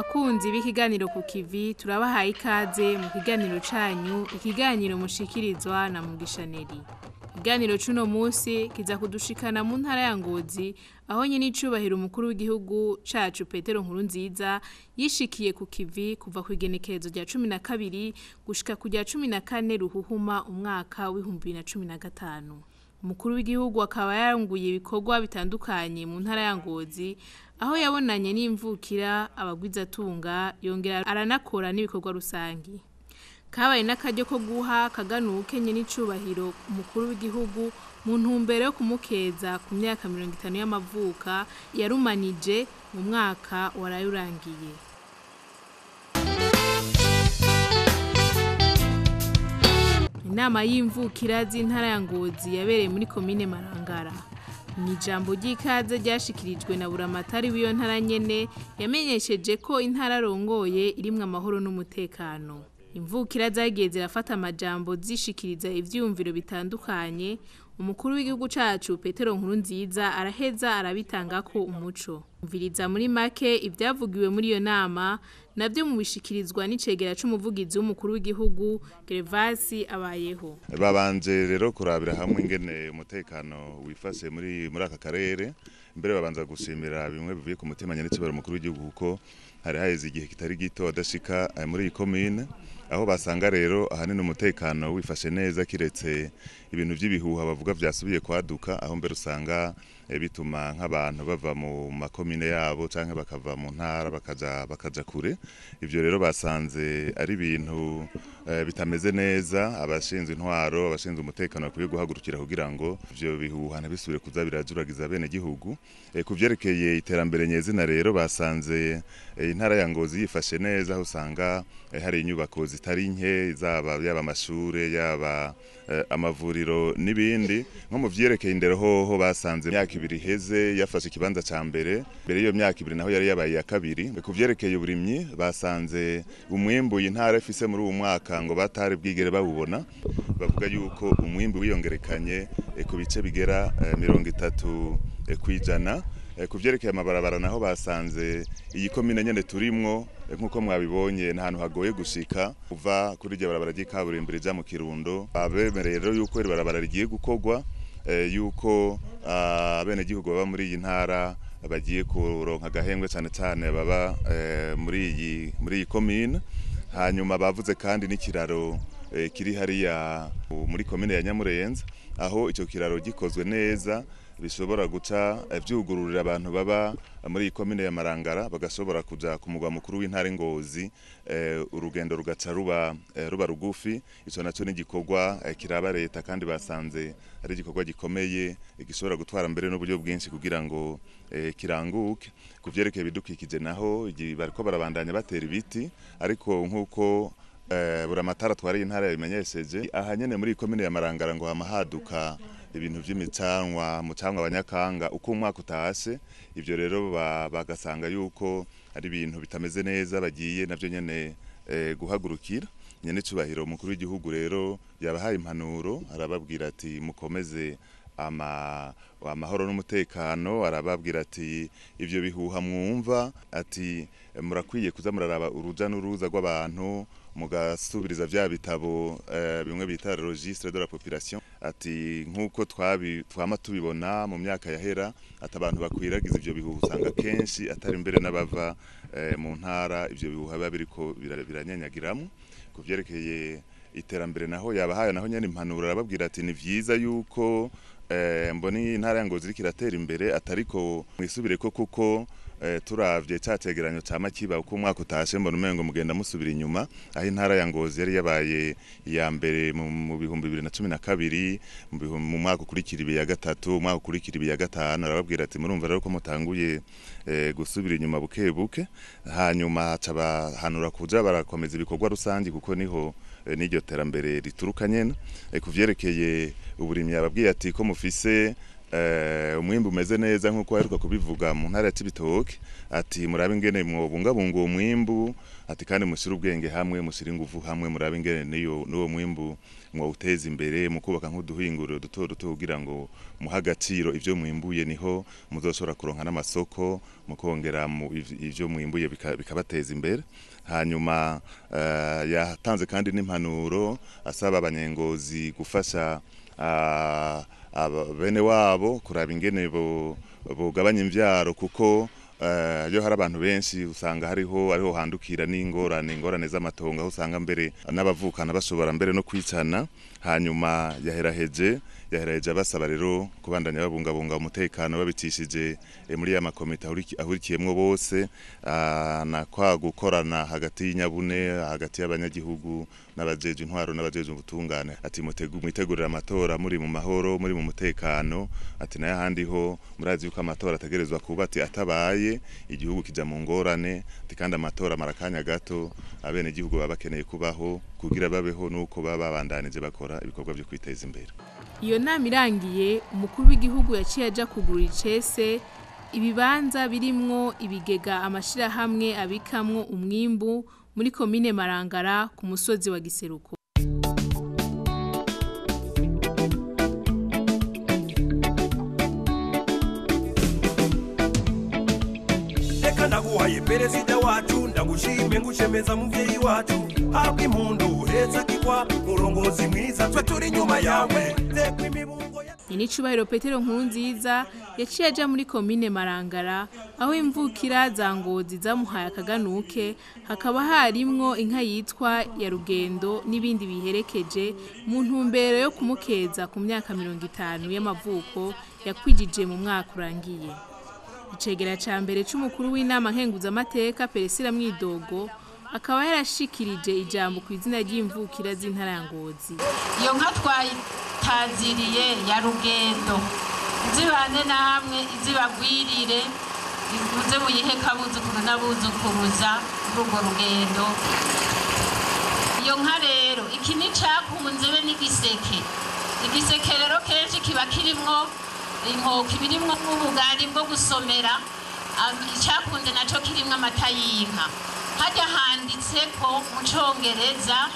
Bakunzi b'ikiganiro ku kivi, turabahaye ikaze mu kiganiro canyu, ikiganiro mushikirizwa na Mugisha Neri. Ikiganiro c'uno munsi kiza kudushikana mu ntara ya Ngozi, aho nyene icubahiro umukuru w'igihugu cacu Petero Nkurunziza yishikiye ku kivi kuva ku igenekerezo rya 12 gushika ku rya 14 Ruhuhuma umwaka w'2015. Umukuru w'igihugu akaba yaranguye ibikorwa bitandukanye mu ntara ya Ngozi, aho yabonanye n'imvukira, abagwizatunga, yongera aranakora n'ibikorwa rusangi. Kabaye n'akaryo ko guha kaganuke nyene icubahiro umukuru w'igihugu mu ntumbero yo kumukeza ku myaka 50 y'amavuka yarumanije mu mwaka warayurangiye. Inama y'imvukira z'intara ya Ngozi yabereye muri komine Marangara. Ni ijambo ry'ikaze ryashikirijwe na buramatari w'iyo ntara nyene, yamenyesheje ko intara arongoye irimwo amahoro n'umutekano. Imvukira zagiye zirafata amajambo zishikiriza ivyiyumviro bitandukanye, umukuru w'igihugu cacu Petero Nkurunziza araheza arabitangako umuco. Umviriza muri make ivyavugiwe muri iyo nama, navyo mubishikirizwa n'icegera c'umuvugizi w'umukuru w'igihugu Gervasi Abayeho. Babanje rero kurabira hamwe ingene umutekano wifashe muri aka karere, mbere babanza gushimira bimwe bivuye ku mutima nyene c'ibaro umukuru w'igihugu, kuko hari haheze igihe kitari gito adashika muri iyi komine, aho basanga rero ahanini umutekano wifashe neza, kiretse ibintu vy'ibihuha bavuga vyasubiye kwaduka, aho mbere usanga bituma nk'abantu bava mu makomine yabo canke bakava mu ntara bakaja kure. Ivyo rero basanze ari ibintu bitameze neza, abashinzwe intwaro, abashinzwe umutekano bakwiye guhagurukira kugira ngo ivyo bihuha ntibisubire kuza birajuragiza bene gihugu. Ku vyerekeye iterambere nyezina rero basanze intara ya Ngozi yifashe neza, aho usanga hari inyubako zitari nke, zaba yaba amashure, yaba amavuriro n'ibindi. Nko mu vyerekeye indero hoho basanze imyaka ibiri iheze yafashe ikibanza ca mbere, mbere y'iyo myaka ibiri naho yari yabaye iya kabiri. Ku vyerekeye uburimyi basanze umwimbu intara ifise muri uwu mwaka ngo batari bwigere bawubona, bavuga yuko umwimbu wiyongerekanye ku bice bigera 30%. Ku vyerekeye amabarabara naho basanze iyi komine nyene turimwo, nkuko mwabibonye nta hantu hagoye gushika uva kuri iryo barabara ry'ikaburimbo rija mu Kirundo. Babemereye rero yuko iri barabara rigiye gukorwa, yuko abenegihugu baba muri iyi ntara bagiye kuronka agahengwe, cane cane baba muri iyi komine. Hanyuma bavuze kandi n'ikiraro kiri hariya muri komine ya Nyamurenza, aho ico kiraro gikozwe neza bishobora guca vyugururira abantu baba muri iyi komine ya Marangara, bagashobora kuja ku mugwa mukuru w'intara Ngozi, urugendo rugaca ruba rugufi. Ico naco ni igikorwa kiraba leta, kandi basanze ari igikorwa gikomeye gishobora gutwara mbere n'uburyo bwinshi kugira ngo kiranguke. Ku vyerekeye ibidukikije naho bariko barabandanya batera ibiti, ariko nkuko buramatara twari intara yabimenyesheje, aha nyene muri komine ya Marangara ngo hama haduka ibintu vy'imicanwa, mucanwa abanyakanga uko umwaka utashe. Ivyo rero bagasanga yuko ari ibintu bitameze neza, bagiye navyo nyene guhagurukira. Nyene cubahiro umukuru w'igihugu rero yabahaye impanuro, arababwira ati mukomeze amahoro n'umutekano, arababwira ati ivyo bihuha mwumva, ati murakwiye kuza muraraba uruja n'uruza rw'abantu, mugasubiriza vya bitabo bimwe bita registre de la population, ati nkuko twama tubibona mu myaka yahera, ati abantu bakwiragiza ivyo bihuha usanga kenshi atari mbere n'abava mu ntara ivyo bihuha biba biriko biranyanyagiramwo. Ku vyerekeye iterambere naho yabahaye naho nyene impanuro, arababwira ati ni vyiza yuko mbona intara ya Ngozi iriko iratera imbere, atariko mwisubireko kuko turavye ca cegeranyo ca Makiba uko umwaka utashe mbona umengo mugenda musubira inyuma, aho intara ya Ngozi yari yabaye iya mbere mu 2012, mu mwaka ukurikira ibi ya gatatu, umwaka ukurikira ibi ya gatanu. Arababwira ati murumva rero ko mutanguye gusubira inyuma buke buke. Hanyuma aca bahanura kuja barakomeza ibikorwa rusangi, kuko niho n'iryo terambere rituruka nyene. Ku vyerekeye uburimyi yababwiye ati ko mufise Umwimbu umeze neza nkuko aheruka kubivuga mu ntara ya Cibitoke, ati murabe ingene mwobungabunga uwo mwimbu, ati kandi mushyire ubwenge hamwe, mushyire ingufu hamwe, murabe ingene n'uwo mwimbu mwawuteza imbere mu kubaka nk'uduhinguriro duto duto kugira ngo muhe agaciro ivyo mwimbuye, niho muzoshobora kuronka n'amasoko mukongera ivyo mwimbuye bikabateza imbere. Hanyuma yatanze kandi n'impanuro asaba abanyengozi gufasha bene wabo kuraba ingene bogabanya imvyaro, kuko iyo hari abantu benshi usanga ariho handukira n'ingorane, ingorane z'amatongo, aho usanga mbere n'abavukana bashobora mbere no kwicana. Hanyuma yaheraheje abasaba rero kubandanya babungabunga umutekano babicishije muri ya makomite ahurikiyemwo bose, na kwa gukorana hagati y'inyabune, hagati y'abanyagihugu n'abajeje intwaro n'abajeje ubutungane. Ati mwitegurira amatora muri mu mahoro, muri mu mutekano, ati nayo ahandi ho murazi yuko amatora ategerezwa kuba, ati atabaye igihugu kija mu ngorane, ati kandi amatora amara akanya gato, abenegihugu baba bakeneye kubaho kugira babeho nuko baba babandanije bakora ibikorwa byo kwiteza imbere. Iyo nama irangiye, umukuru w'igihugu yaciye aja kugurura icese ibibanza birimwo ibigega amashirahamwe abikamwo umwimbu muri komine Marangara ku musozi wa Giseruko. Reka ndaguhaye perezida wacu, ndagushime ngushemeza muvyeyi wacu, habwa impundu uheza kigwa murongozi mwiza, twe turi nyuma yawe. Nyenicubahiro Petero Nkurunziza yaciye aja muri komine Marangara aho imvukira za Ngozi zamuhaye akaganuke, hakaba harimwo inka yitwa ya Rugendo n'ibindi biherekeje mu ntumbero yo kumukeza ku myaka 50 y'amavuko yakwijije mu mwaka urangiye. Icegera ca mbere c'umukuru w'inama nkenguzamateka Peresira Mwidogo akaba yarashikirije ijambo ku izina ry'imvukira z'intara ya Ngozi. Iyo nka twayitaziriye ya Rugendo, izibane namwe, izibagwirire, ivuze muyihe kabuzukuru n'abuzukuruza muri urwo rugendo. Iyo nka rero iki ni cakunze be n'igiseke. Igiseke rero kenshi kiba kirimwo inkoko, ibirimwo ubugari bwo gusomera, icakunze naco kirimwo amata y'inka. Hajya handitse ko mu congereza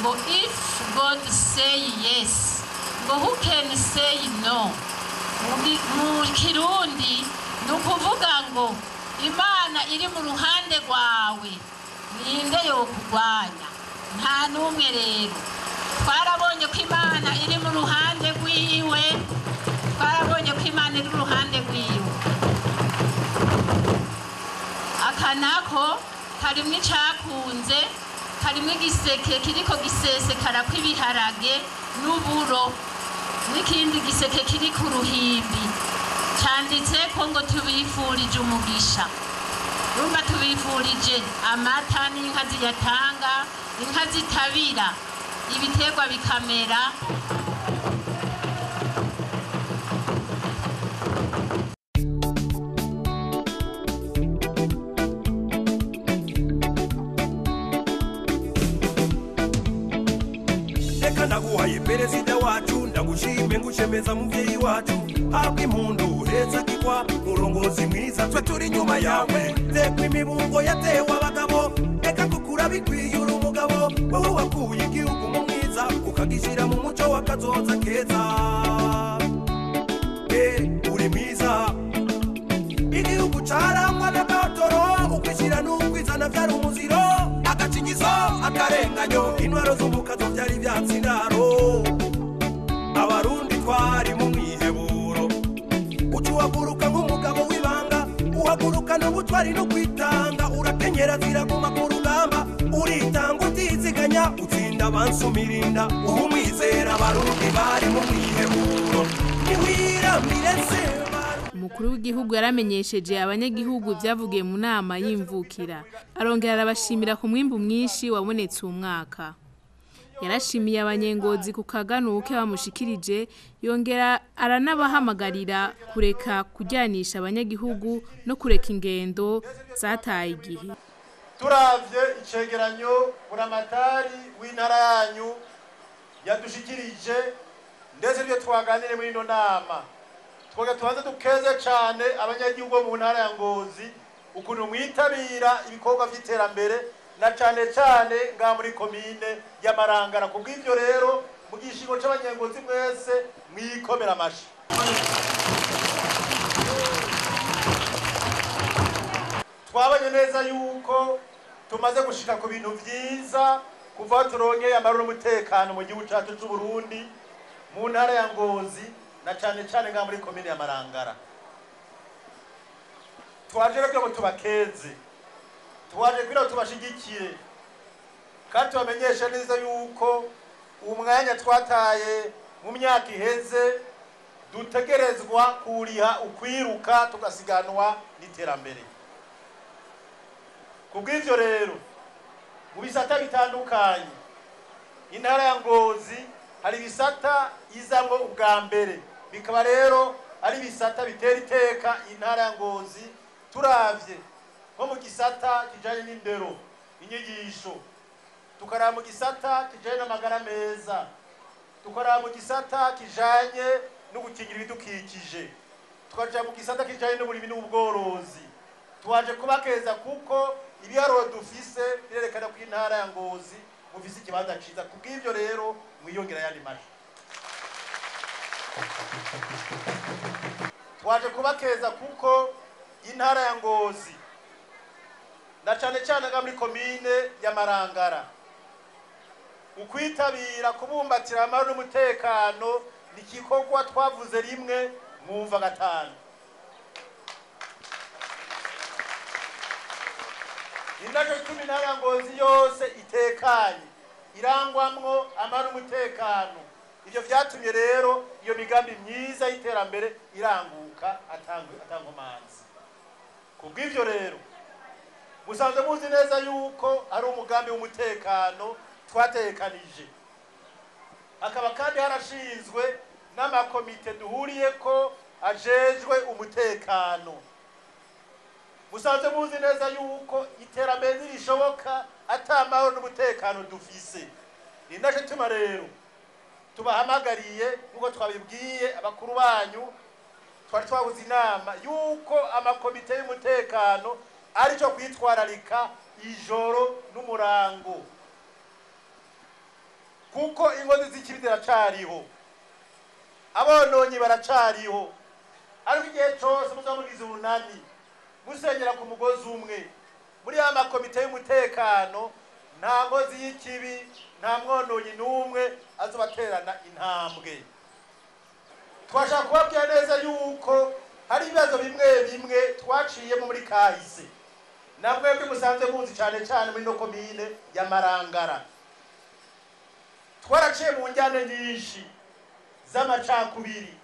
ngo if God say yes, ngo who can say no. Mu Kirundi ni ukuvuga ngo Imana iri mu ruhande rwawe, ninde yokugwanya? Nta n'umwe. Rero twarabonye ko Imana iri mu ruhande rwiwe, twarabonye ko Imana iri mu ruhande rwiwe. Aka nako karimwo icakunze, karimwo igiseke kiriko gisesekara kw'ibiharage n'uburo, n'ikindi giseke kiri ku ruhimbi canditseko ngo tubifurije umugisha. Urumva tubifurije amata n'inka ziyatanga, inka zitabira, ibiterwa bikamera. Reka ndaguhaye perezida wacu, ndagushime ngushemeza muvyeyi wacu, habwa impundu uheza kigwa murongozi mwiza, twe turi nyuma yawe. Tekwa imibungo yatewe abagabo, reka kukura bikwiye uri umugabo, wewe wakuye igihugu mu mwiza ukagishira mu muco w'akazoza keza. Uri mwiza, igihugu carangwa n'agatoro, ukwishira n'ukwizana vyari umuziro, agacinyizo akarenganyo, intwaro z'umukazo vyari ivyatsi ndaro. Abarundi twari mu mwiheburo, uca uhaguruka nk'umugabo w'ibanga, uhaguruka n'ubutwari no kwitanga, urakenyera ziraguma ku rugamba, uritanga utiziganya, utsinda abansumirinda, uha umwizera. Abarundi bari mu mwiheburo, niwiramire se. Umukuru w'igihugu yaramenyesheje abanyagihugu ibyavugiye mu nama y'imvukira, arongera arabashimira ku mwimbu mwinshi wabonetse uwo mwaka. Yarashimiye abanyengozi ku kaganuke bamushikirije, yongera aranabahamagarira kureka kujyanisha abanyagihugu no kureka ingendo zataye igihe. Turavye icegeranyo buramatari w'intara yanyu yadushikirije, ndetse ibyo twaganire muri ino nama, Twoga tubanze dukeze cyane abanyagihugu bo mu ntara ya Ngozi ukuntu mwitabira ibikorwa by'iterambere na cyane cyane ngaha muri komine ya Marangara. Kubw'ivyo rero mu gishingo c'abanyengozi mwese mwikomera amashi. Twabonye neza yuko tumaze gushika ku bintu vyiza kuva turonkeye amahoro n'umutekano mu gihugu cacu c'u Burundi, mu ntara ya Ngozi na cane cane ngaha muri komine ya Marangara. Twaje rero kugira ngo tubakeze, twaje kugira ngo tubashigikire kandi tubamenyeshe neza yuko umwanya twataye mu myaka iheze dutegerezwa kuriha ukwiruka tugasiganwa n'iterambere. Kubw'ivyo rero mu bisata bitandukanye intara ya Ngozi hari ibisata izamwo ubwa mbere, bikaba rero ari ibisata bitera iteka intara ya Ngozi. Turavye nko mu gisata kijanye n'indero, inyigisho, tukaraba mu gisata kijanye n'amagara meza, tukaraba mu gisata kijanye no gukingira ibidukikije, tukaja mu gisata kijanye n'uburimi n'ubworozi. Twaje kubakeza kuko ibiharuro dufise birerekana ko intara ya Ngozi mufise ikibanza ciza. Kubw'ivyo rero mwiyongera yandi mashi. Twaje kubakeza kuko intara ya Ngozi na cane cane nga muri komine ya Marangara ukwitabira kubumbatira amahoro n'umutekano ni igikorwa twavuze rimwe mwumva gatanu. Inaco cumi intara ya Ngozi yose itekanye irangwamwo amahoro n'umutekano. Ivyo vyatumye rero iyo migambi myiza y'iterambere iranguka atankomanzi. Kubw'ivyo rero musanzwe muzi neza yuko ari umugambi w'umutekano twatekanije, hakaba kandi harashinzwe n'amakomite duhuriyeko ajejwe umutekano. Musanzwe muzi neza yuko iterambere ntirishoboka ata amahoro n'umutekano dufise. Ni naco gituma rero tubahamagariye nk'uko twabibwiye abakuru banyu, twari twabuze inama yuko amakomite y'umutekano arico kwitwararika ijoro n'umurango, kuko ingozi z'ikibi ziracariho, abononyi baracariho. Ariko igihe cose muzoba mugize urunani musenyera ku mugozi umwe muri ya makomite y'umutekano, nta nkozi y'ikibi, nta mwononyi n'umwe azobaterana intambwe. Twashaka kubabwira neza yuko hari ibibazo bimwe bimwe twaciyemo muri kahise, na mwebwe musanzwe muzi cane cane muri no komine ya Marangara. Twaraciye mu njyane nyinshi z'amacakubiri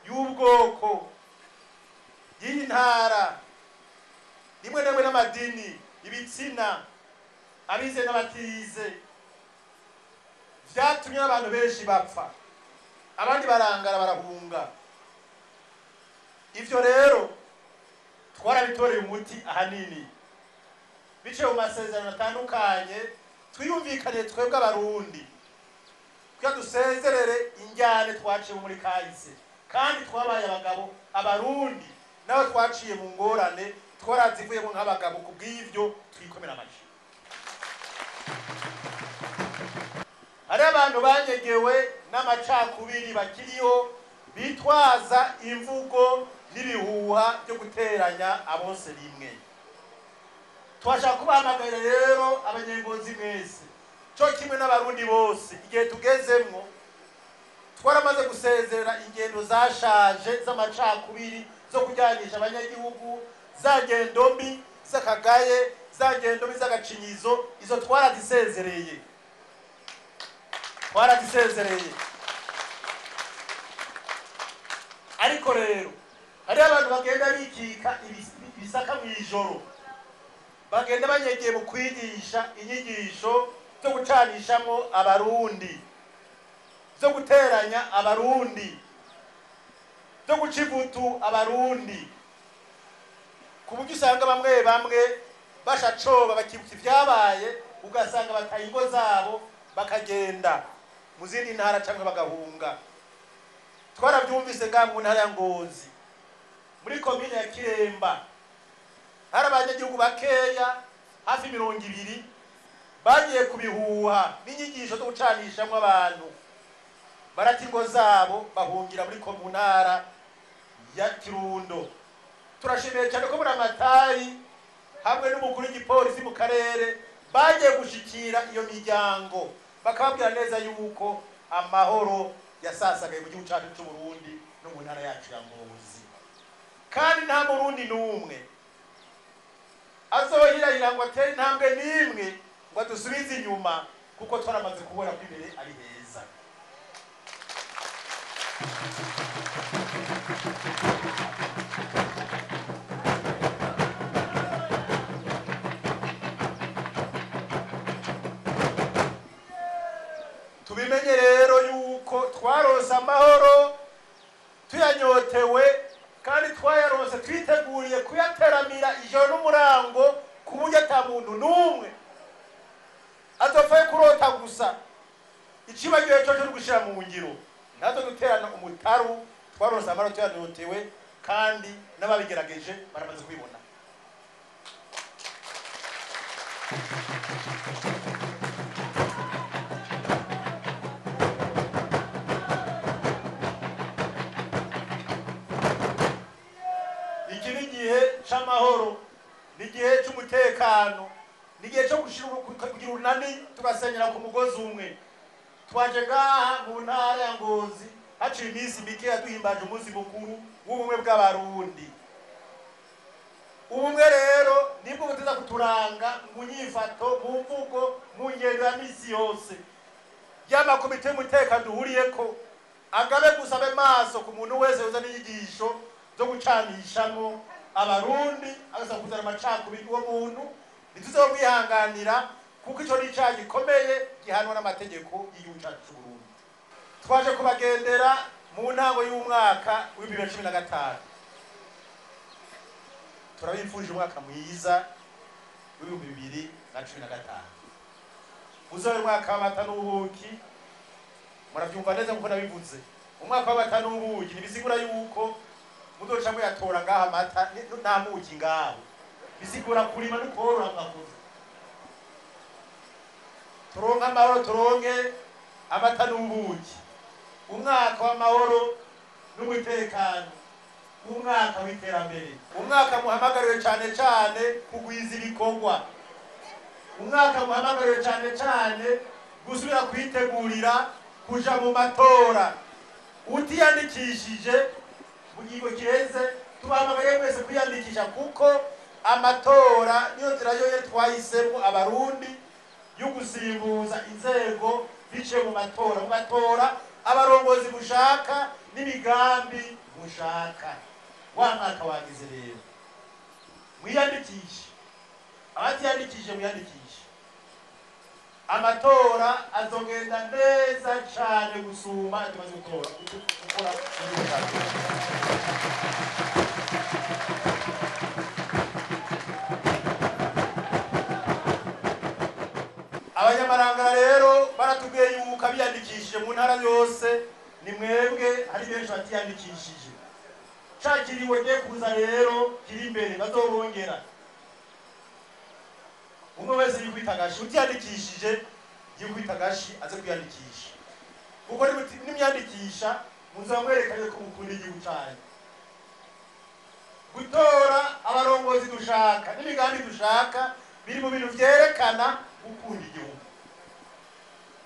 y'ubwoko, y'intara, rimwe na rimwe n'amadini, ibitsina, abize n'abatize. Vyatumye abantu benshi bapfa, abandi barangara barahunga. Ivyo rero twarabitoreye umuti ahanini biciye mu masezerano atandukanye twiyumvikaniye twebwe abarundi kugira dusezerere injyane twaciye muri kahise, kandi twabaye abagabo abarundi nabo twaciye mu ngorane twarazivuyemo nk'abagabo. Kubw'ivyo twikomera amashi. Hari abantu banyegewe n'amacakubiri bakiriho bitwaza imvugo n'ibihuha byo guteranya abose rimwe. Twashaka kubahamagarira rero abanyengozi mwese co kimwe n'abarundi bose, igihe tugezemwo twaramaze gusezerera ingendo zashaje z'amacakubiri zo kujyanisha abanyagihugu, za ngendo mbi z'akagaye, za ngendo mbi z'agacinyizo, izo twarazisezereye, twarazisezereye. Ariko rero hariho abantu bagenda bikika ibisaka mw'ijoro, bagenda banyegeye mu kwigisha inyigisho zo gucanishamo abarundi, zo guteranya abarundi, zo guca ivutu abarundi, ku buryo usanga bamwe bamwe bashacoba bakibuka ivyabaye, ugasanga bataye ingo zabo bakagenda mu zindi ntara canke bagahunga. Twarabyumvise ngaha mu ntara ya Ngozi, muri komine ya Kiremba, hari abanyagihugu bakeya hafi 20 bagiye kubihuha n'inyigisho zo gucanishamwo abantu, barata ingo zabo bahungira muri komunara ya Kirundo. Turashimiye cyane ko Buramatari hamwe n'umukuru w'igipolisi mu karere bagiye gushikira iyo miryango, bakababwira neza yuko amahoro yasasagaye mu gihugu cyacu cy'u Burundi no mu ntara yacu ya Ngozi, kandi nta Murundi n'umwe azohirahira ngo atere intambwe n'imwe ngo adusubize inyuma, kuko twaramaze kubona ko imbere ari heza. Tubimenye rero yuko twaronse amahoro tuyanyotewe, kandi twayaronse twiteguriye kuyateramira ijoro n'umurango, ku buryo ata muntu n'umwe azopfaye kurota gusa. Icibagiwe cyo cyo gushira mu ngiro, ntazo duterana umutaru. Twaronse amahoro tuyanyotewe, kandi n'ababigerageje baramaze kubibona. Iki ni igihe c'amahoro, ni igihe c'umutekano, ni igihe cyo kugira urunani tugasenyera ku mugozi umwe. Twaje ngaha mu ntara ya Ngozi haciye iminsi mikeya duhimbaje umunsi mukuru w'ubumwe bw'Abarundi. Ubumwe rero nibwo buteza kuturanga mu nyifato, mu mvugo, mu ngendo ya misi yose. Y'amakomite y'umutekano duhuriyeko agabe gusa abe maso ku muntu wese yoza n'inyigisho zo gucanishamwo Abarundi, agasaba kuzana amacakubiri. Uwo muntu ntituzomwihanganira, kuko ico ni icaha gikomeye gihanwa n'amategeko y'igihugu cacu c'u Burundi. Twaje kubagendera mu ntango y'umwaka w'2015. Turabifurije umwaka mwiza w'2015, uzobe umwaka w'amata n'ubuki. Muravyumva neza nkuko nabivuze, umwaka w'amata n'ubuki ntibisigura yuko muzoca muyatora ngaha amata nta muki ngaho, bisigura kurima no korora mwakoze. Turonke amahoro, turonke amata n'ubuki, umwaka w'amahoro n'umutekano, umwaka w'iterambere, umwaka muhamagariwe cyane cyane kugwiza ibikorwa, umwaka muhamagariwe cyane cyane gusubira kwitegurira kuja mu matora. Utiyandikishije mu gihe kireze, tubahamagariye mwese kwiyandikisha, kuko amatora niyo nzira yonyine twahisemo Abarundi yo gusimbuza inzego biciye mu matora, mu matora abarongozi mushaka n'imigambi mushaka. Wa mwaka wagize rero, mwiyandikishe, abatiyandikishije mwiyandikishe. Amatora azogenda neza cane gusumba tumaze gutora gukora mu gihugu cyacu. Abanyamarangara rero baratubwiye yuko abiyandikishije mu ntara yose ni mwebwe, hari benshi batiyandikishije. Ca kiringo giye kuza rero kiri imbere bazobongera, umwe wese yikwita agashi. Utiyandikishije yikwita agashi aze kwiyandikisha, kuko nimyandikisha muzaba mwerekanye ko mukunda igihugu canyu. Gutora abarongozi dushaka n'imigambi dushaka biri mu bintu vyerekana gukunda igihugu,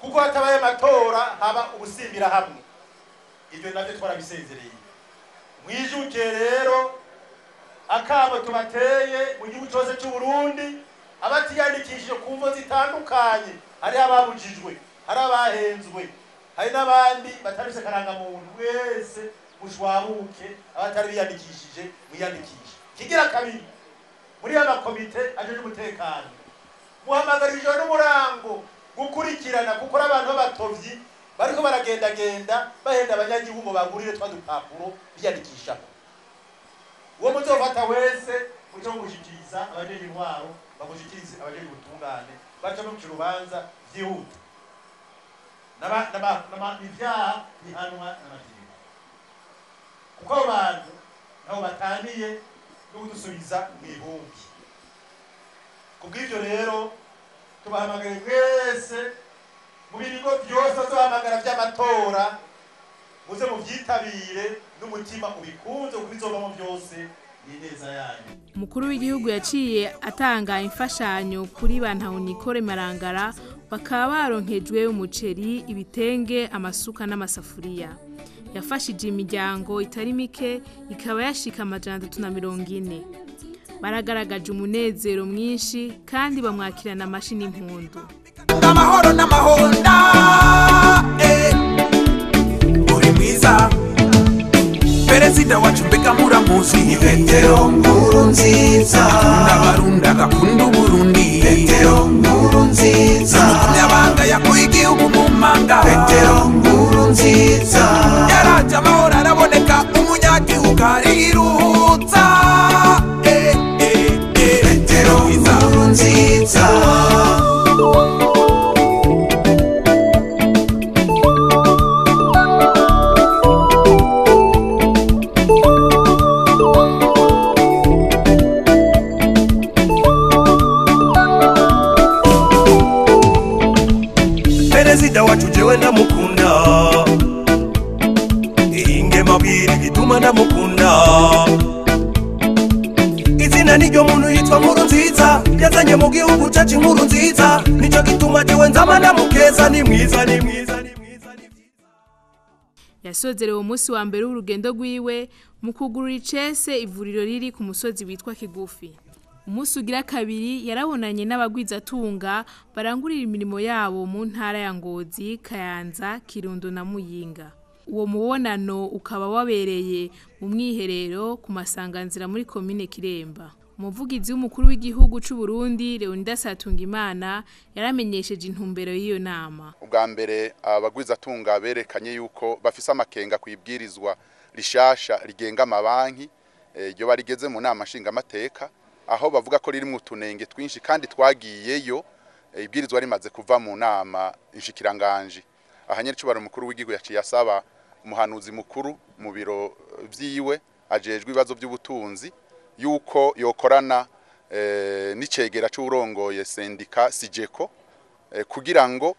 kuko hatabaye amatora haba ugusimbira hamwe. Ibyo navyo twarabisezereye. Mwijuke rero akamo tubateye mu gihugu cyose cy'u Burundi, abatiyandikishije ku mvo zitandukanye, hari ababujijwe, hari abahenzwe, hari n'abandi batarifise karangamuntu, mwese mushwabuke, abatari biyandikishije mwiyandikishe. Kigira kabiri, muri ya makomite ajejwe umutekano muhamagara ijoro n'umurango gukurikirana, kuko abantu b'abatovyi bariko baragendagenda bahenda abanyagihugu ngo bagurire twa dupapuro biyandikishako. Uwo muzofata wese muce mumushikiriza abajejwe intwaro, bamushikirize abajejwe ubutungane, bace bamuca urubanza vyihuta. Ivyaha bihanwa n'amategeko. Kuko abo bantu nabo bataniye no kudusubiza mu ihumbi. Kubw'ivyo rero tubahamagaye mwese mu bigo byose tubahamagara by'amatora, muze muvyitabire n'umutima ubikunze, kuko bizovamo byose ni neza yanyu. Umukuru w'igihugu yaciye atanga imfashanyo kuri ba Ntahonikore Marangara, bakaba baronkejwe umuceri, ibitenge, amasuka n'amasafuriya. Yafashije imiryango itari mike, ikaba yashika 340. Baragaragaje umunezero mwinshi kandi bamwakirana amashi n'impundu. Amahoro n'amahonda, uri mwiza perezida wacu, mbega muramuzi? Ni Petero Nkurunziza. Akunda Abarundi, agakunda Uburundi. Petero Nkurunziza. Umukumyabanga yakuye igihugu mu manga. Petero Nkurunziza. Yaraje amahoro araboneka, umunyagihugu ariruhutsa. Petero Nkurunziza. Perezida wacu jewe ndamukunda, ingema bwira igituma ndamukunda. Izina niryo muntu, yitwa Nkurunziza, yazanye mu gihugu cacu inkuru nziza. Nico gituma jewe nzama ndamukeza. Ni mwiza, ni mwiza, ni mwiza, ni mwiza. Yasozerewe umunsi wa mbere w'urugendo rwiwe mu kugurura icese ivuriro riri ku musozi witwa Kigufi. Umunsi ugira kabiri yarabonanye n'abagwizatunga barangurira imirimo yabo mu ntara ya Ngozi, Kayanza, Kirundo na Muyinga. Uwo mubonano ukaba wabereye mu mwiherero ku masanganzira muri komine Kiremba. Umuvugizi w'umukuru w'igihugu c'u Burundi, Leonidas Hatungimana, yaramenyesheje intumbero y'iyo nama. Ubwa mbere abagwizatunga berekanye yuko bafise amakenga kwibwirizwa rishasha rigenga amabanki ryo barigeze mu nama nshingamateka, aho bavuga ko riri mu tunenge twinshi kandi twagiyeyo ibwirizwa rimaze kuva mu nama inshikiranganje. Aha nyene umukuru w'igihugu yaciye asaba umuhanuzi mukuru mu biro vyiwe ajejwe ibibazo by'ubutunzi yuko yokorana n'icegera c'urongoye sendika Sijeko kugira ngo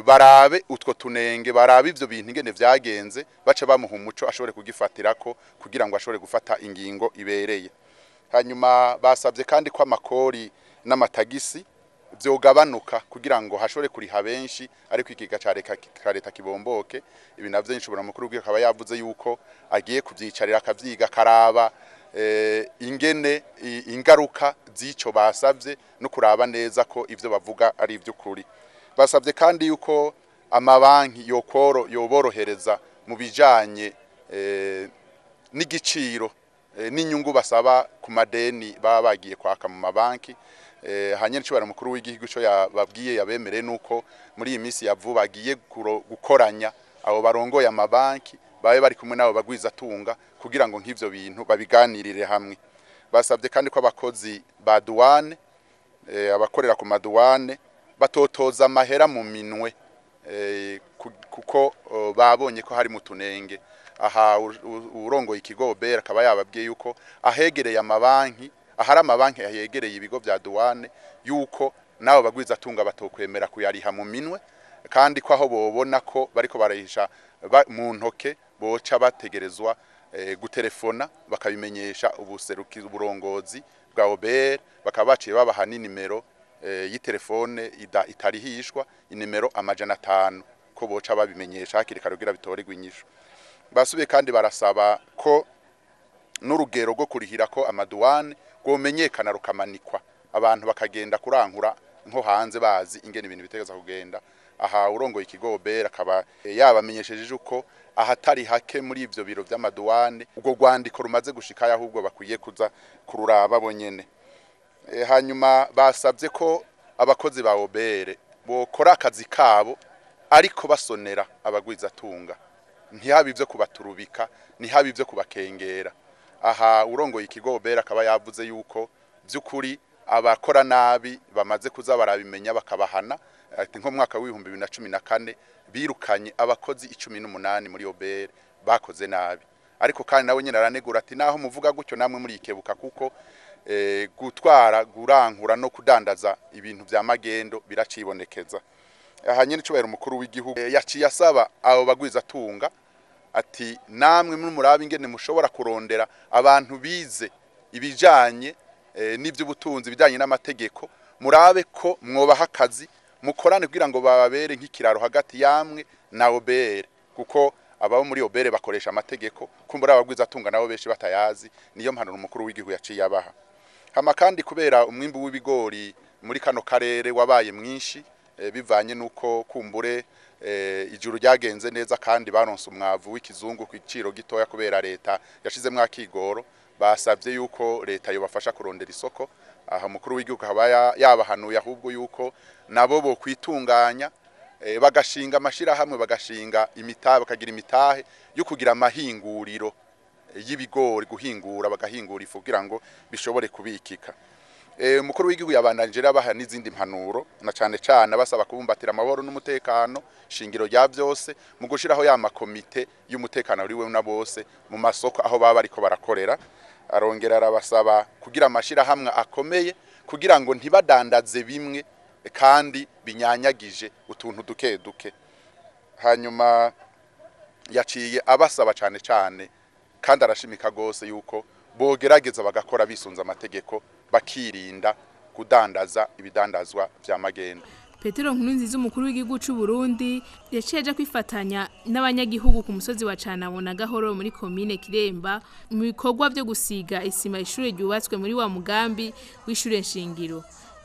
barabe utwo tunenge, barabe ivyo bintu ingene vyagenze, bace bamuha umuco ashobore kugifatirako kugira ngo ashobore gufata ingingo ibereye. Hanyuma basabye kandi ko amakori n'amatagisi vyogabanuka kugira ngo hashobore kuriha benshi, ariko ikiga ca leta kibomboke. Ibi navyo nshobora mukuru w'igihugu akaba yavuze yuko agiye kuvyicarira akavyiga, akaraba ingene ingaruka z'ico basavye no kuraba neza ko ivyo bavuga ari ivy'ukuri. Basabye kandi yuko amabanki yokoro yoborohereza mu bijanye n'igiciro n'inyungu basaba ku madeni baba bagiye kwaka mu mabanki. Hanyuma icyo mukuru w'igihugu cyo yababwiye yabemereye nuko muri iyi minsi ya vuba agiye gukoranya abo barongoye amabanki babe bari kumwe nabo bagwizatunga kugira ngo nk'ivyo bintu babiganirire hamwe. Basabye kandi ko abakozi ba douane, abakorera ku maduwane, batotoza amahera mu minwe kuko babonye ko hari mu tunenge. Aha urongoye ikigo OBR akaba yababwiye yuko ahegereye amabanki, ahari amabanki yegereye ibigo vya douane, yuko nabo bagwizatunga batokwemera kuyariha mu minwe, kandi ko aho bobona ko bariko barahisha mu ntoke boca bategerezwa gutelefona bakabimenyesha ubuserukizi uburongozi bwa OBR, bakaba baciye babaha n'inimero y'itelefone itarihishwa, inimero 500, ko boca babimenyesha hakiri kare kugira bitorerwe inyishu. Basubiye kandi barasaba ko n'urugero rwo kurihira ko amaduwane rwomenyekana rukamanikwa, abantu bakagenda kurankura nko hanze bazi ingene ibintu bitegeza kugenda. Aha urongoye ikigo OBR akaba yabamenyesheje uko ahatari hake muri ivyo biro vy'amaduwane ubwo rwandiko rumaze gushikayo, ahubwo bakwiye kuza kururaba bonyene. Hanyuma basabye ko abakozi ba OBR bokora akazi kabo ariko basonera abagwizatunga, ntihabe ivyo kubaturubika, ntihabe ivyo kubakengera. Aha urongoye ikigo OBR akaba yavuze yuko vy'ukuri abakora nabi bamaze kuza barabimenya bakabahana. Ati nko mwaka w'2014 birukanye abakozi 18 muri OBR bakoze nabi. Ariko kandi nawe nyine aranegura ati naho muvuga gutyo namwe murikebuka, kuko gutwara, gurankura no kudandaza ibintu vya magendo biracibonekeza. Aha nyene icubahiro umukuru w'igihugu yaciye asaba abo bagwiza tunga ati namwe murabe ingene mushobora kurondera abantu bize ibijanye n'ivy'ubutunzi, ibijanye n'amategeko, murabe ko mwobaha akazi mukorane kugira ngo bababere nk'ikiraro hagati yamwe na OBR, kuko ababo muri OBR bakoresha amategeko, kumbura abagwiza tunga nabo benshi batayazi. Niyo mpanuro umukuru w'igihugu yaciye abaha. Hama kandi kubera umwimbu w'ibigori muri kano karere wabaye mwinshi, bivanye nuko kumbure ijuru ryagenze neza kandi baronse umwavu w'ikizungu ku giciro gitoya kubera leta yashizemwo akigoro, basabye yuko leta yobafasha kurondera isoko. Aha umukuru w'igihugu akaba yabahanuye ahubwo yuko nabo bo kwitunganya, bagashinga amashirahamwe, bagashinga imitahe, bakagira imitahe yo kugira amahinguriro y'ibigori, guhingura, bagahingura ifu kugira ngo bishobore kubikika. Umukuru w'igihugu yabandanije abaha n'izindi mpanuro, na cane cane abasaba kubumbatira amahoro n'umutekano, shingiro rya byose, mu gushiraho ya makomite y'umutekano ari we na bose mu masoko aho baba bariko barakorera. Arongera arabasaba kugira amashirahamwe akomeye kugira ngo ntibadandaze bimwe kandi binyanyagije utuntu duke duke. Hanyuma yaciye abasaba cane cane kandi arashimika gose yuko bogerageza bagakora bisunza amategeko, bakirinda kudandaza ibidandazwa vya magendo. Petero Nkurunziza umukuru w'igihugu c'u Burundi yaciye aja kwifatanya n'abanyagihugu ku musozi wa Canabona Gahoro muri komine Kiremba mu bikorwa vyo gusiga isima ishure ryubatswe muri wa mugambi w'ishure nshingiro.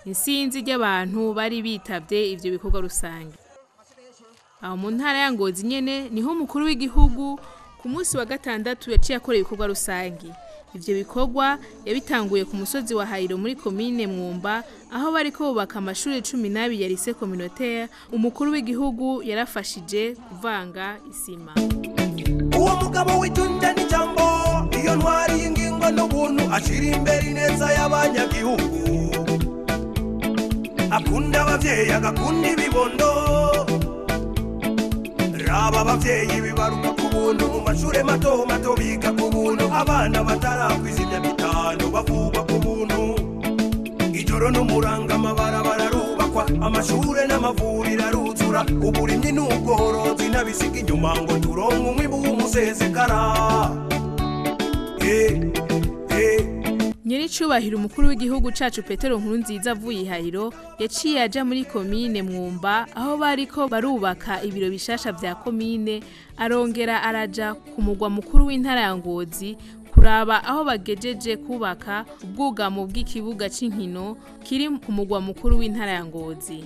Insinzi ry'abantu bari bitavye ivyo bikorwa rusange. Aho mu ntara ya Ngozi nyene niho umukuru w'igihugu ku munsi wa gatandatu yaciye akora ibikorwa rusange. Ivyo bikorwa yabitanguye ku musozi wa Hayiro muri komine Mwumba, aho bariko bubaka amashuri 12 ya lycée communautaire. Umukuru w'igihugu yarafashije kuvanga isima. Uwo mugabo w'itunja n'ijambo, iyo ntwari y'ingingo n'ubuntu, ashira imbere ineza y'abanyagihugu, akunda abavyeyi agakunda ibibondo. Raba abavyeyi bibaruka ku buntu, mu mashure mato mato biga ku buntu, abana batarakwiza imyaka 5 bavugwa ku buntu. Ijoro n'umuranga amabarabara arubakwa, amashure n'amavuriro aruzura, uburimyi n'ubworozi n'abisiga inyuma ngo turonke umwimbu w'umusesekara. Nyiricubahiro umukuru w'igihugu cacu Petero Nkurunziza avuye Ihayiro yaciye aja muri komine Mwumba aho bariko barubaka ibiro bishasha vya komine, arongera araja ku mugwa mukuru w'intara ya Ngozi kuraba aho bagejeje kubaka ubwugamo bw'ikibuga c'inkino kiri ku mugwa mukuru w'intara ya Ngozi.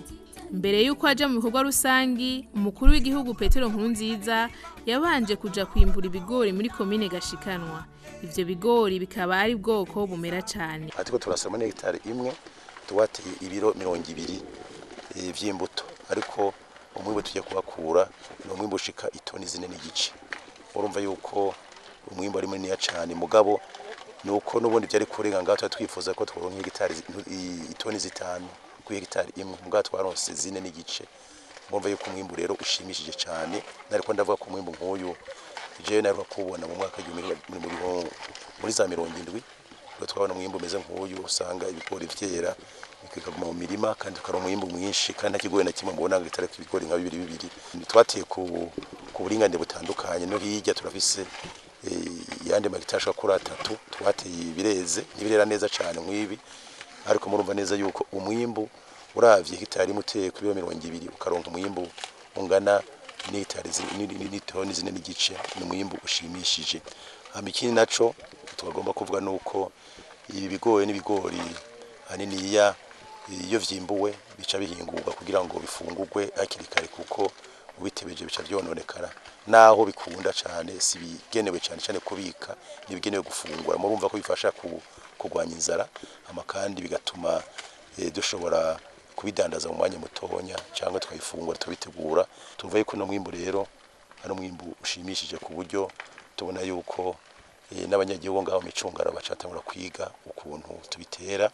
Mbere yuko aja mu bikorwa rusangi, umukuru w'igihugu Petero Nkurunziza yabanje kuja kwimbura ibigori muri komine Gashikanwa. Ivyo bigori bikaba ari bwoko bumera cane. Ariko turasoma hectare imwe tuwateye ibiro 20 vy'imbuto, ariko umwimbu tujye kubakura ni umwimbu ushika itoni 4.5. Urumva yuko umwimbu ari munini cyane, mugabo nuko nubundi byari kurenga ngaho twifuza ko tworonka hectare itoni 5 ku hectare imwe, mugabo twaronse 4.5. Murumva yuko umwimbu rero ushimishije cyane. Nariko ndavuga ko umwimbu nk'uyu jewe naruka kubona mu mwaka muri za 70, twabona umwimbu umeze nk'uyu, usanga ibigori vyera bikaguma mu mirima kandi tukaronka umwimbu mwinshi, kandi nta kigori na kimwe mbona ngo itareko ibigori nka bibiri bibiri. Twateye ku buringanire butandukanye, no hirya turafise yandi magitari ashika kuri 3 twateye ibireze, ntibirera neza cane nk'ibi, ariko murumva neza yuko umwimbu uravye hectare imwe uteye kuri 20 ukaronka umwimbu ungana n'itoni 4.5, ni umwimbu ushimishije. Hama ikindi naco twagomba kuvuga nuko ibi bigori n'ibigori haniniya iyo vyimbuwe bica bihingurwa kugira ngo bifungurwe hakiri kare, kuko ubitebeje bica vyononekara. Naho bikunda cane si bigenewe cane cane kubika, nibigenewe gufungura. Murumva ko bifasha kurwanya inzara, ama kandi bigatuma dushobora kubidandaza mu mwanya mutonya cyangwa tukayifungura tubitegura. Tumva yuko no mwimbu rero ari umwimbu ushimishije, ku buryo tubona yuko n'abanyagihugu ngaho micungara bacatangura kwiga ukuntu tubitera,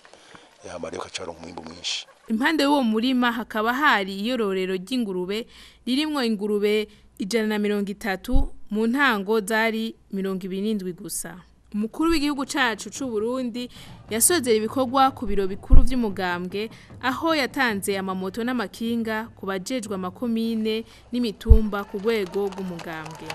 yamara yuko acara umwimbu mwinshi. Impande y'uwo murima hakaba hari iyororero ry'ingurube ririmwo ingurube 130, mu ntango zari 27 gusa. Umukuru w'igihugu cacu c'u Burundi yasozera ibikorwa ku biro bikuru vy'umugambwe, aho yatanze amamoto n'amakinga ku bajejwe amakomine n'imitumba ku rwego rw'umugambwe.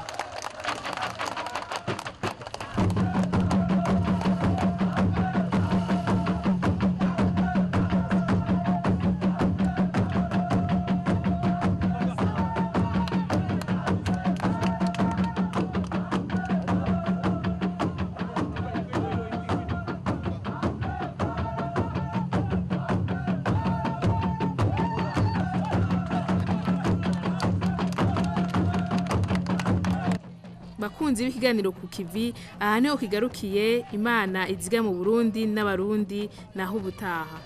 Bakunzi b'ikiganiro ku kivi, aha niho kigarukiye. Imana iziga mu Burundi n'Abarundi, naho ubutaha.